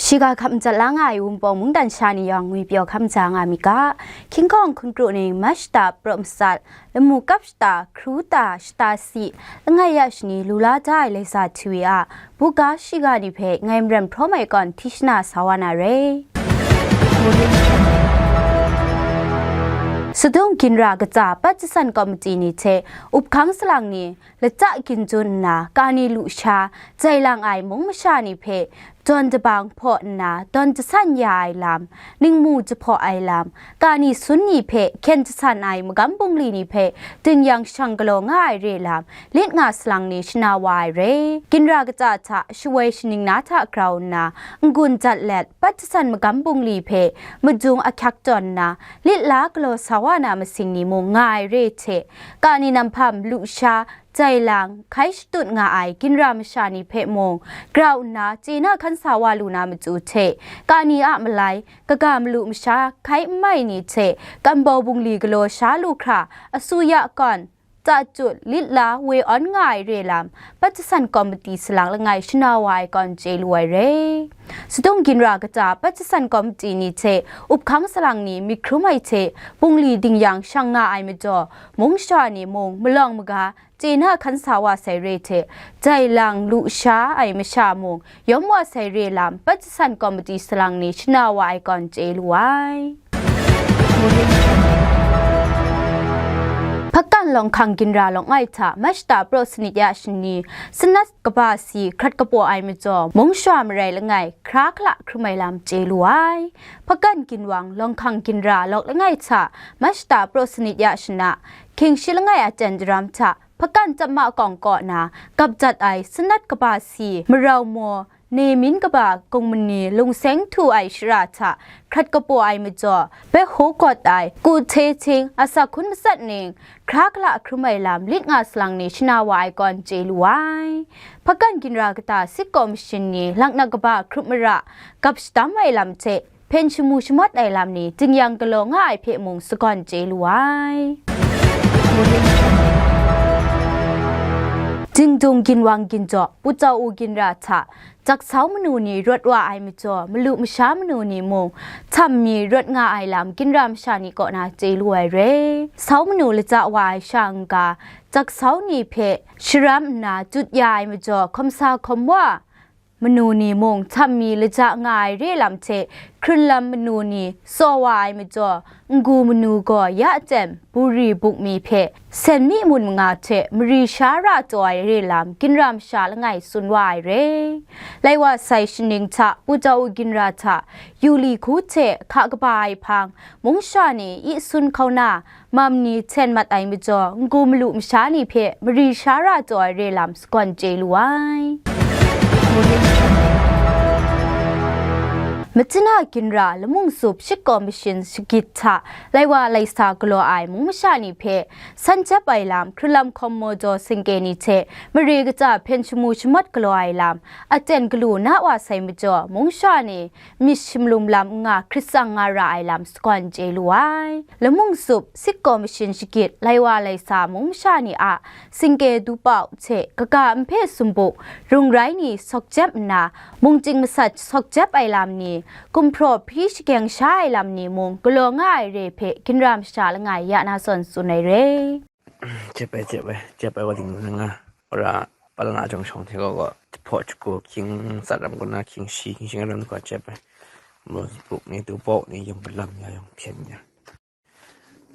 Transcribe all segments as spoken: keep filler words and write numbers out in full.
Shiga hkap madat la nga ai Wunpawng mungdan sha ni yawng ngwipyaw hkap maja nga mi ga, King Kong hkun kru ning Mach shata praw matsat, lamu kap shata, hkru ta, shata si, langai ya shani lu la da ai laisa hti we a, buga shiga ni hpe ngai Maren Hpraw Mai kawn hti shana sa wa na re. Sadung ginra katsa pat jasan kawmiti ni hte up hkang salang ni lata ginjun nna, kani lusha, jai lang ai mung masha ni hpe, dawn dabang hpaw nna, dawn jasan ya ai lam, ningmu jahpaw ai lam, kani sun ni hpe hkyen jasan ai magam bungli ni hpe, ding yang shang galaw nga ai re lam, lit nga salang ni shana wa ai re. Ginra katsa hta shawoi shaning na hta grau nna, n-gun jat let, pat jasan magam bungli hpe, madung ahkyak tawn nna, lit la galaw sa wa na masing ni mung nga ai re hte, kani namhpam lusha, jai lang, hkai shatut nga ai ginra masha ni hpe mung, grau nna chye na hkan sa wa lu na matu hte, kani a malai, kaga malu masha hkai n mai ni hte, kambau bungli galaw sha lu hkra, asuya kawn, tachyut, lit la, we awn nga ai re lam, pat jasan kawmiti salang langai shana wa ai kawn chye lu ai re. Sadung ginra kata pat jasan kawmiti ni hte, up hkang salang ni myit hkrum ai hte, bungli ding yang shang nga ai majaw, mung sha ni mung, malawng maga, chye na hkan sa wa sai re hte, jai lang lusha ai masha mung, yawm wa sai re lam, pat jasan kawmiti salang ni shana wa ai kawn chye lu ai. Hpakan lawng hkang ginra lawng ai hta, Mach shata praw sanit ya shani, sanat kaba si hkrat kapaw ai majaw, mung sha marai langai, hkra hkala hkrum ai lam chye lu ai. Hpakan ginwang lawng hkang ginra lawk langai hta, Mach shata praw sanit ya shana, hkying shi langai aten daram hta, hpakan chap ma kawng kaw na, gap jat ai sanat kaba si, marau maw, ne min kaba, gung mani, lungseng htu ai shara hta, hkrat kapaw ai majaw, bai hkaw kawt ai, ku hte hting, asak hkun matsat ning, hkra hkala hkrum ai lam, lit nga salang ni shana wa ai kawn chye lu ai. Hpakan ginra kata sitkaw mashin ni, laknak kaba hkrup mara, gap shadam ai lam hte, hpyen shamu shamawt ai lam ni, ding yang galaw nga ai hpe mung sagawn chye lu ai. Dingdung ginwang ginjaw, putau u ginra hta, jaksau manu ni rawt wa ai majaw, malu masha manu ni mung, htam mi rawt nga ai lam ginra masha ni kaw na chye lu ai re. Sau manu laja wa ai sha n-ga, jaksau ni hpe sharam nna jut ya ai majaw, hkawm sa hkawm wa, manu ni mung htam mi laja nga ai re lam hte, hkrunlam manu ni tsaw wa ai majaw, n-gu manu gaw ya aten buri bukmi hpe, sen mi mun manga hte mari sha ra taw ai re lam, ginra masha langai tsun wa ai re. Lai wa sai shaning hta, putau u ginra hta, yu li hku hte hka kaba ai hpang, mung sha ni i sun hkau na, mam ni hten mat ai majaw, n-gu malu masha ni hpe mari sha ra taw ai re lam sagawn chye lu ai. Machana ginra lamung sup sitkaw mashin shagit hta, lai wa lai sa galaw ai mung masha ni hpe, san jep ai lam, hkrunlam hkawm maw jaw singke ni hte, mare kaja hpyen shamu shamawt galaw ai lam, aten galu na wa sai majaw, mung sha ni, myit shamlum lam n nga hkrit tsang nga ra ai lam sagawn chye lu ai. Lamung sup, sitkaw mashin shagit, lai wa lai sa mung masha ni a, singke dupau hte, kaga nhpe sumbuk, rung rai ni sawk jep nna, mungchying masat sawk jep ai lam ni, gumhpraw hpri shageng sha ai lam ni mung galaw nga ai re hpe ginra masha langai ya na zawn tsun ai re. Jep ai, jep ai, jep ai wa ding na nga, ora, palana jawng shawng hte gaw gaw, jahpaw jahku, hkying tsat ram kaw na, hkying shi, hkying shi nga ram gaw jep ai. Mung sup ni, dupau ni, yung palam ya, yung hpyen ya.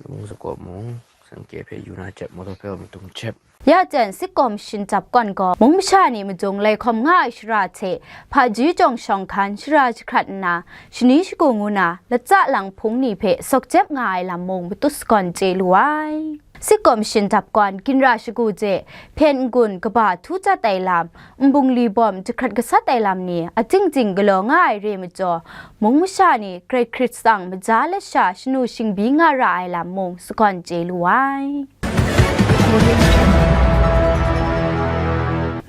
Mung sakaw mung, singke hpe yu na jep, majaw hpe wa madung jep. Ya jan sitkaw mashin jap kawn gaw, mung masha ni madung lai hkawm nga ai shara hte, hpaji jawng shawng hkan shara jahkrat nna, shani shagu ngu na, latsa lang hpung ni hpe sawk jep nga ai lam mung matut sagawn chye lu ai. Sitkaw mashin dap kawn, ginra shagu hte, hpyen n-gun kaba htu jat ai lam, nbungli bawm jahkrat gasat ai lam ni, ating ting galaw nga ai re majaw, mung masha ni grai hkrit tsang maja lasha shanu shingbi nga ra ai lam mung sagawn chye lu ai.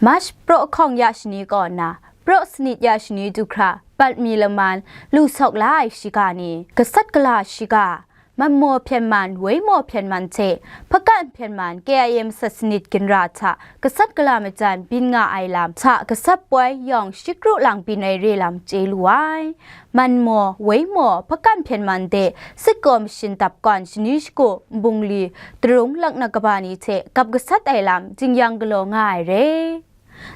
Mach praw hkawng ya shani kaw na, praw sanit ya shani du hkra, bat mi laman, lu sawk la ai shiga ni, gasat gala shiga, Manmaw Hpyen Man, Weimaw Hpyen Man hte Hpakan Hpyen Man K I A masat sanit ginra hta gasat gala majan byin nga ai lam hta gasat poi yawng shi kru lang byin ai re lam chye lu ai. Manmaw, Weimaw, Hpakan Hpyen Man de Sitkaw Mashin Dap Kawn shani shagu nbungli, darung laknak kaba ni hte gap gasat ai lam jingyang galaw nga ai re.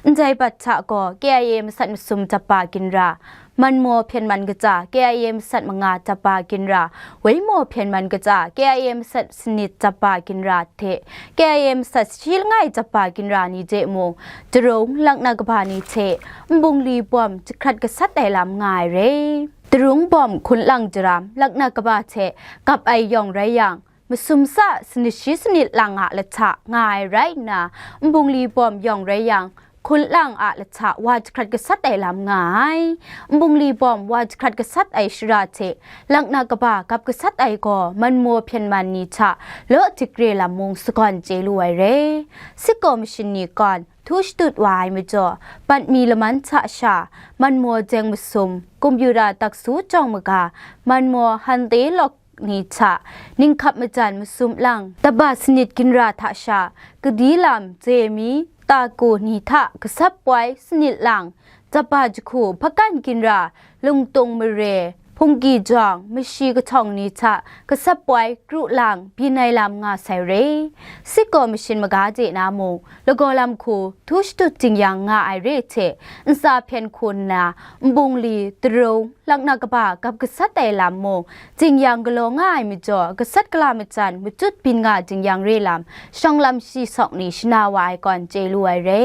Ndai bat hta gaw K I A masat masum dap ba ginra, Manmaw Hpyen Man kaja K I A masat manga dap ba ginra, Weimaw Hpyen Man kaja K I A masat sanit dap ba ginra hte K I A masat shi langai dap ba ginra ni de mung, darung laknak kaba ni hte nbungli bawm jahkrat gasat ai lam nga ai re. Darung bawm hkun lang jaram laknak kaba hte gap ai yawng rai yang, masum sa sanit shi sanit lang a lahta nga ai rai nna, nbungli bawm yawng rai yang, hkun lang a lahta wa jahkrat gasat ai lam nga ai. Nbungli bawm wa jahkrat gasat ai shara hte laknak kaba gap gasat ai gaw Manmaw Hpyen Man ni hta law dik re lam mung sagawn chye lu ai re. Sitkaw Mashin ni kawn htu shatut wa ai majaw, Patmi laman hta sha, Manmaw Jeng Masum, Kumbura Daksu Jawng Maga, Manmaw Hante Lawk ni hta ninghkap majan masum lang, daba sanit ginra hta sha, Kadi Lam, Jemi, Taku ni hta gasat poi sanit lang, daba jahku, Hpakan ginra, Lungtung Mare, Hpungki Jawng, Mashi Kahtawng ni hta gasat poi kru lang byin ai lam nga sai re. Sitkaw Mashin Maga de na mung, lagaw lam hku htu shatut jingyang nga ai re hte, ntsa hpyen hku nna, nbungli, darung, laknak kaba gap gasat ai lam mung, jingyang galaw nga ai majaw, gasat gala majan matut byin nga jingyang re lam, shawng lam shi sawk ni shana wa ai kawn chye lu ai re.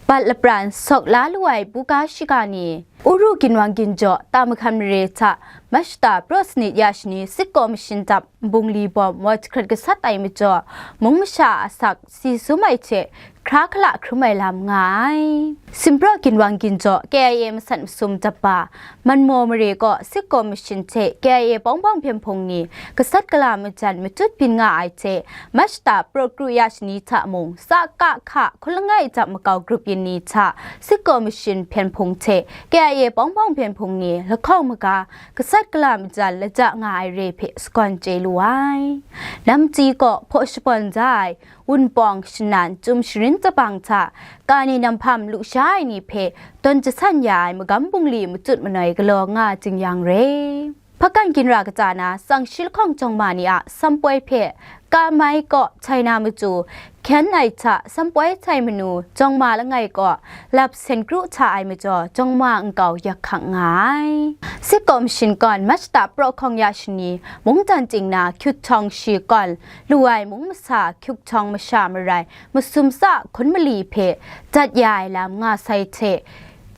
Bat lapran sawk la lu ai buga shiga ni, Uru Ginwang Ginjaw, Tamahkan Mare hta Mashta Praw Sanit Ya Shani Sitkaw Mashin Dap nbungli bawm wa jahkrat gasat ai majaw, mung masha a asak si sum ai hte hkra hkala hkrum ai lam nga ai. Simpraw Ginwang Ginjaw K I A masat masum dap ba, Manmaw Mare kaw Sitkaw Mashin hte K I A pawng pawng hpyen hpung ni gasat gala majan matut byin nga ai hte, Mashta Praw Kru Ya Shani hta mung sa ka hka hkun langai dap makau grup yin ni hta Sitkaw Mashin hpyen hpung hte K I A pawng pawng hpyen hpung ni lahkawng maga gasat gala majan laja nga ai re hpe sagawn chye lu ai. Namchyi kaw hpaw shabawn da ai, Wunpawng, Shanan, Chyum Sharin Tsabang hta, kani nam hpam lusha ai ni hpe tawn jasan ya ai magam bungli matut manoi galaw nga jingyang re. Hpakan ginra kata na, Tsang Shi Lahkawng Jawng Ma ni a Sampoi hpe, Kamai kaw China machyu hkyen ai hta, Sampoi Chai manu Jawng Ma langai kaw lap sen kru hta ai majaw, Jawng Ma nkau yak hkang nga ai. Sitkaw Mashin kawn Mashta Praw Hkawng Ya Shani, Mungdan Ting na Hkyut Htawng Shi kawn lu ai mung masa Hkyuk Htawng masha marai masum sa hkun mali hpe dat ya ai lam nga sai hte,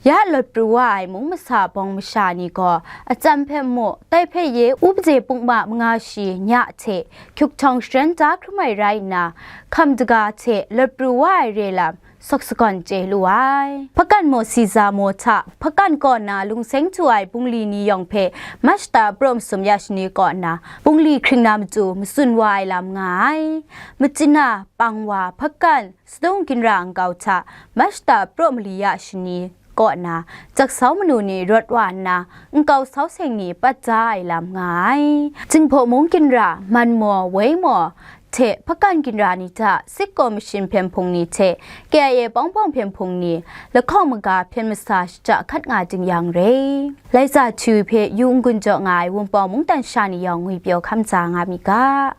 ya lawt pru wa ai mung masa bawng masha ni gaw, atsam hpe mu, dai hpe ye u paje pungma manga shi nya hte Hkyuk Htawng sharen da hkrum ai rai nna, hkam daga hte lawt pru wa ai re lam, sawk sagawn chye lu ai. Hpakan Maw Siza Maw hta, Hpakan kaw na lungseng htu ai bungli ni yawng hpe Mashta Praw Masum Ya Shani kaw na bungli hkring na machyu matsun wa ai lam nga ai. Machyin a pang wa Hpakan Sadung Ginra nkau hta Mashta Praw Mali Ya Shani kaw na jaksau manu ni rawt wa nna, nkau sau seng ni pat ja ai lam nga ai. Jinghpaw Mung Ginra, Man Maw, Woi Maw, hte Hpakan Ginra ni hta Sitkaw Mashin hpyen hpung ni hte K I A pawng pawng hpyen hpung ni lahkawng maga hpyen masa shaja hkat nga jingyang re. Laisa Htu hpe yu n-gun jaw nga ai Wunpawng Mungdan sha ni yawng ngwipyaw hkam tsa nga mi ga.